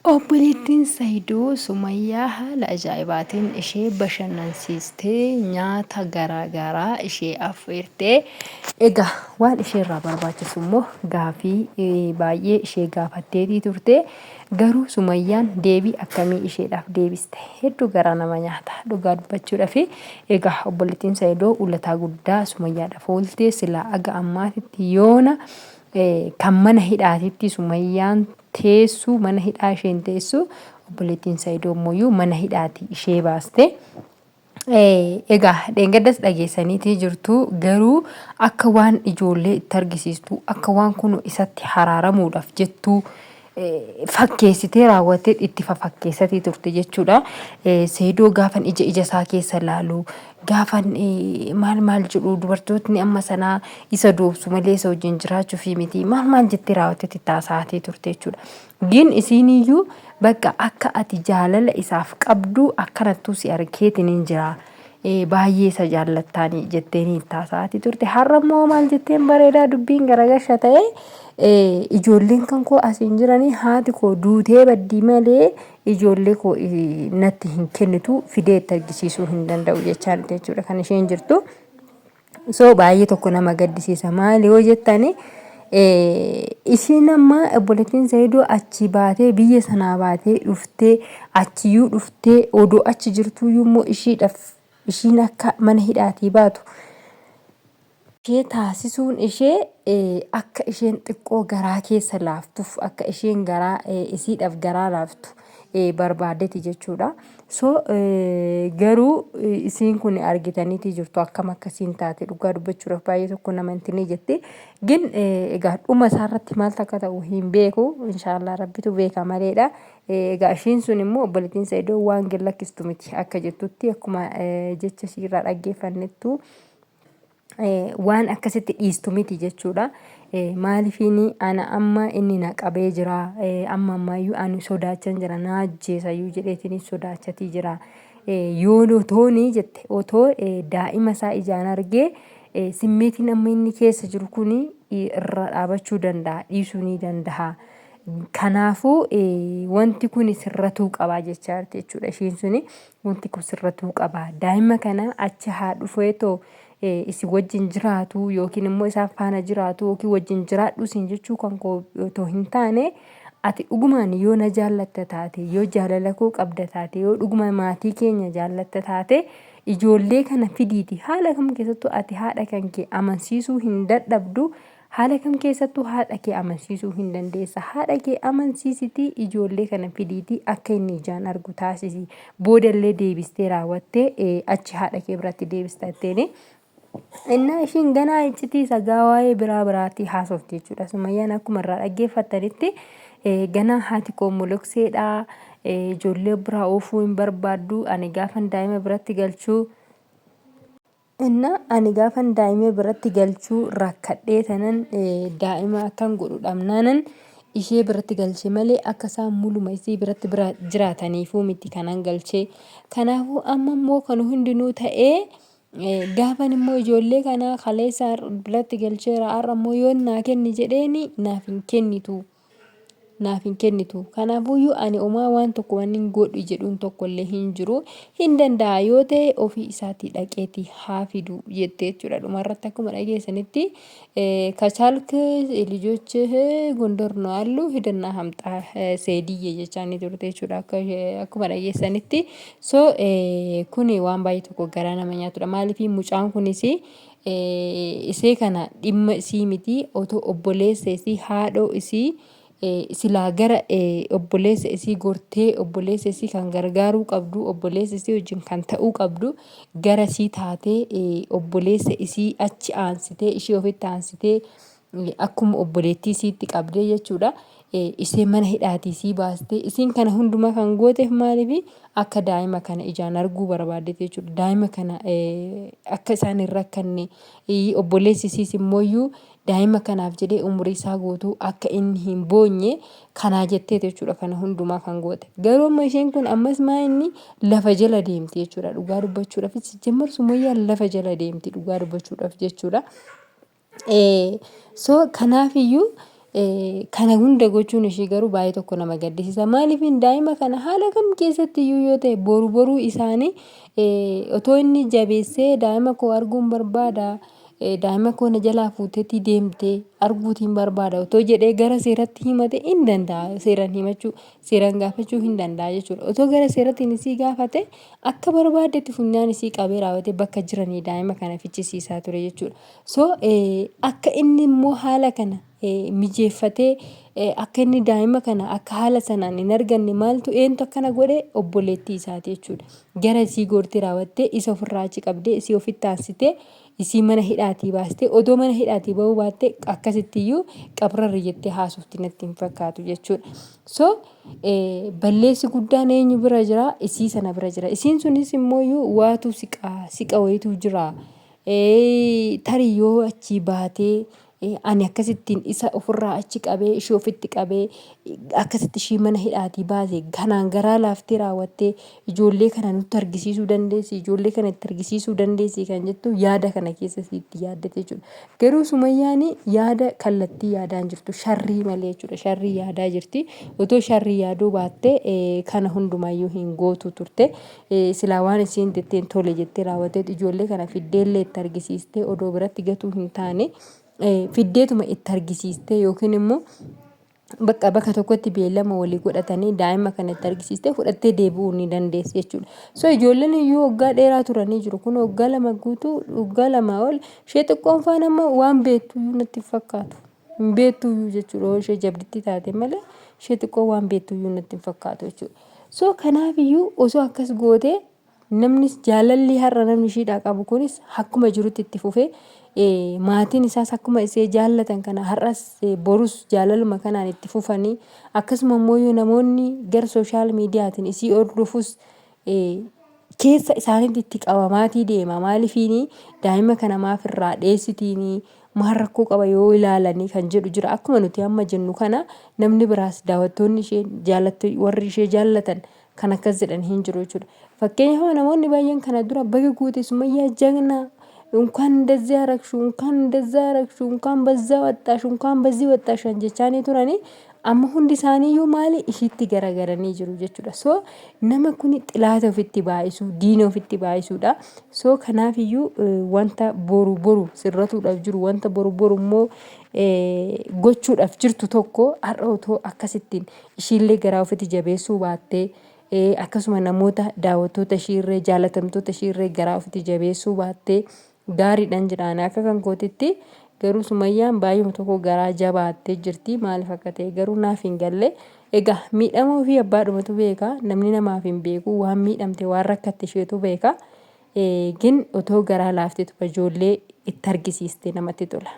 Obboleettiin Sayidoo Sumayyaa haala ajaa'ibaatiin ishee bashannansiistee nyaata garaa garaa ishee affeertee egaa waan isheerraa barbaachisu immoo gaafii baay'ee ishee gaafatteetii turte. Garuu Sumayyaan deebii akkamii isheedhaaf deebiste? Hedduu garaa nama nyaata dhugaa dubbachuudhaaf. Egaa obboleettiin Sayidoo ulataa guddaa Sumayyaadhaaf ooltee silaa aga ammaatitti yoona kan mana hidhaatitti Sumayyaan teessu mana hidhaa isheen teessu obboleettiin Sayidoo immoo mana hidhaati ishee baaste. Egaa dheengaddas dhageessaniitii jirtu garuu akka waan ijoollee itti argisiistu akka waan kun isatti haraaramuudhaaf jettuu fakkeessitee raawwattee itti fafakkeessatii turte jechuudha. Seedoo gaafan ija ija isaa keessa laalu gaafan maal maal jedhu dubartootni amma sanaa isa doobsu malee isa wajjin jiraachuufii miti maal maal jettee raawwattee itti haasa'atii turte jechuudha. Gin isiiniyyuu bakka akka ati jaalala isaaf qabdu akkanattuu si argeetiin hin jira. Baay'ee isa jaallattaanii jetteeni itti haasa'aatii turte. Har'a immoo maal jetteen bareedaa dubbiin garagasha ta'e ijoolleen kan koo asiin jiranii haati koo duutee baddii malee ijoollee koo natti hin kennitu fidee itti argisiisuu hin danda'u jechaa jechuudha kan isheen jirtu. So baay'ee tokko nama gaddisiisa maali yoo jettani ishiin amma obboleettiin Saayidoo achi baatee biyya sanaa baatee dhuftee achiyyuu dhuftee odoo achi jirtuyyuu immoo ishiidhaaf ishiin akka mana hidhaatii baatu ishee taasisuun ishee akka isheen xiqqoo garaa keessa laaftuuf akka isheen garaa isiidhaaf garaa laaftu barbaadeti jechuudha. So garuu isiin kun argitaniitii jirtu akkam akkasiin taate dhugaa dubbachuudhaaf baay'ee tokko nama hin jetti. Gin egaa dhuma isaarratti maaltu akka ta'u hin beeku inshaallah rabbitu beeka maleedha. Egaa ishiin sun immoo obboleettiin Sa'idoo waan gad lakkistu miti akka jettutti akkuma jecha ishiirraa dhaggeeffannettu waan akkasitti dhiistu miti jechuudha. Maalifiin ana amma inni na qabee jira amma ammayyuu ani sodaachan jira na ajjeesayyuu jedheetiin sodaachatii jira. Yoo otooni jette otoo daa'ima isaa ijaan argee simmeetiin amma inni keessa jiru kun irraa dhaabachuu danda'a dhiisuu ni danda'a. Kanaafuu wanti kun sirratuu qabaa jechaa jirti jechuudha ishiin suni. Wanti kun sirratuu qaba. Daa'ima kana achi haa dhufeetoo isin wajjin jiraatu yookiin immoo isaan faana jiraatu yookiin wajjin jiraadhu isin jechuu kan koo otoo hin taane ati dhugumaan yoo na jaallatta taate yoo jaalala koo qabda taate yoo dhuguma maatii keenya jaallatta taate ijoollee kana fidiiti haala kam keessattuu ati haadha kan kee amansiisuu hin dadhabdu. Haala kam keessattuu haadha kee amansiisuu hin dandeessa. Haadha kee amansiisitii ijoollee kana fidiitii akka inni ijaan argu taasisi. Boodallee deebistee raawwattee achi haadha kee biratti deebista jetteeni. Innaa ishiin ganaa iccitii sagaa waa'ee biraa biraatii haasofti jechuudha. Sumayyaan akkuma irraa dhaggeeffattanitti ganaa haati koo molokseedha. Ijoollee biraa oofuu hin barbaaddu. Ani gaafan daa'ima biratti galchuu Inna ani gaafan daa'ima biratti galchuu rakkadhee tanan daa'ima akkan godhu dhabnaanan ishee biratti galche malee akka isaan muluma isii biratti bira jiraataniifuu miti kanan galchee. Kanaafuu amma immoo kan hundinuu ta'ee gaafan immoo ijoollee kanaa kaleessa biratti galcheera har'a immoo yoon naa kenni jedheeni naaf hin kennitu. naaf hin kennitu. Kanaafuyyuu ani homaa waan tokko wannin godhi jedhuun tokkollee hin jiru. Hin danda'a yoo ta'e ofii isaatii dhaqeeti haa fidu jette jechuudha. Dhumarratti akkuma dhageessanitti kachaalk lijoch gondor ነው አሉ ሂድና ሀምጣ seediyye jechaa ni turte jechuudha akkuma dhageessanitti. So kuni waan baay'ee tokko garaa nama nyaatudha. Maaliif mucaan kunis isee kana dhimma isii miti otoo obboleessa isii haadhoo isii silaa gara obboleessa isii gortee obboleessa isii kan gargaaruu qabdu obboleessa isii wajjin kan ta'uu qabdu gara isii taatee obboleessa isii achi aansitee ishee ofitti aansitee akkuma obboleettii isiitti qabdee jechuudha. Isee mana hidhaatii isii baastee isiin kana hundumaa kan gooteef maaliifi akka daa'ima kana ijaan arguu barbaaddeeti jechuudha. Daa'ima kana akka isaan hin rakkanne obboleessi isiis immooyyuu daa'ima kanaaf jedhee umurii isaa guutuu akka inni hin boonye kanaa jetteeti jechuudha kana hundumaa kan goote. Garuu amma isheen kun ammas maa inni lafa jala deemti jechuudha dhugaa dubbachuudhaaf sijjemmar sumayyaan lafa jala deemti dhugaa dubbachuudhaaf jechuudha. So kanaafiyyuu Kana hunda gochuun ishii garuu baay'ee tokko nama gaddisiisa. Maaliif daa'ima kana haala kam keessatti iyyuu yoo ta'e boru boruu isaanii otoo inni jabeessee daa'ima koo arguun barbaada daa'ima koo na jalaa fuuteetii deemte arguutiin barbaada otoo jedhee gara seeratti himate hin danda'a seeraan himachuu seeraan gaafachuu hin danda'a jechuudha. Otoo gara seerattiin isii gaafate akka barbaaddetti funyaan isii qabee raawwatee bakka jiranii daa'ima kana fichisiisaa ture jechuudha. So akka inni immoo haala kana mijeeffatee akka inni daa'ima kana akka haala sanaan hin arganne maaltu eentu akkana godhe obboleettii isaati jechuudha. Gara isii goortee raawwattee isa ofirraa achi qabdee isii ofitti aansitee isii mana hidhaatii baastee odoo mana hidhaatii bahuu baatte akkasittiyyuu qabrarri jettee haasofti natti hin fakkaatu jechuudha. So balleessi guddaan eenyu bira jira? Isii sana bira jira. Isiin sunis immoo waatu siqa siqa wayitu jira. Tarii yoo achii baatee ani akkasittiin isa ofirraa achi qabee ishii ofitti qabee akkasitti ishii mana hidhaatii baase kanaan garaa laaftee raawwattee ijoollee kana nutti argisiisuu dandeessi ijoollee kana itti argisiisuu dandeessi kan jettu yaada kana keessa isiitti yaaddate jechuudha. Garuu Sumayyaan yaada kallattii yaadaan jirtu sharrii malee jechuudha sharrii yaadaa jirti otoo sharrii yaaduu baatte kana hundumaayyuu hin gootu turte. Silaa waan isiin jetteen tole jettee raawwatteet ijoollee kana fiddeellee itti argisiistee odoo biratti gatuu hin taane fiddeetuma itti argisiistee yookiin immoo bakka bakka tokkotti beellama walii godhatanii daa'ima kana itti argisiistee fudhattee deebi'uu ni dandeessi jechuudha. So ijoolleen iyyuu waggaa dheeraa turanii jiru. Kun waggaa 2 guutuu waggaa 2 ol ishee xiqqoon faana immoo waan beektu iyyuu natti hin fakkaatu. Hin beektu iyyuu jechuudha yoo ishee jabditti taate malee ishee xiqqoo waan beektu iyyuu natti hin fakkaatu jechuudha. So kanaaf iyyuu osoo akkas gootee namnis jaalalli har'a namni ishiidhaa qabu kunis akkuma jirutti itti fufee maatiin isaas akkuma isee jaallatan kana har'as borus jaalaluma kanaan itti fufanii akkasuma immoo yoo namoonni gara sooshaal miidiyaatiin isii hordofus keessa isaaniitti itti qabamaatii deema maalifiini daa'ima kana maaf irraa dheessitiini maal rakkoo qaba yoo ilaalanii kan jedhu jira akkuma nuti amma jennu kana namni biraas daawwattoonni ishee jaallattu warri ishee jaallatan kan akkas jedhan hin jiru jechuudha. Fakkeenyaaf namoonni baay'een kana dura baga guute Sumayyaa jagnaa እንኳን እንደዚህ ያረግሹ እንኳን እንደዛ ያረግሹ እንኳን በዛ ወጣሽ እንኳን በዚህ ወጣሽ jechaanii turanii amma hundi isaaniiyyuu maali ishiitti garagaranii jiru jechuudha. So nama kuni xilaata ofitti baay'isuu diina ofitti baay'isuudha. So kanaafiyyuu wanta boru boru sirratuudhaaf jiru wanta boru boru immoo gochuudhaaf jirtu tokko har'a otoo akkasittiin ishiillee garaa ofitti jabeessuu baattee akkasuma namoota daawwattoota ishiirree jaalatamtoota ishiirree garaa ofitti jabeessuu baattee gaariidhan jedhaan akka kan kootitti garuu Sumayyaan baay'uma tokko garaa jabaattee jirti maaliif akka ta'e garuu naaf hin galle egaa miidhama ofii abbaadhumatu beeka namni namaaf hin beeku waan miidhamte waan rakkatte isheetu beeka gin otoo garaa laafteetuma ijoollee itti argisiiste namatti tola.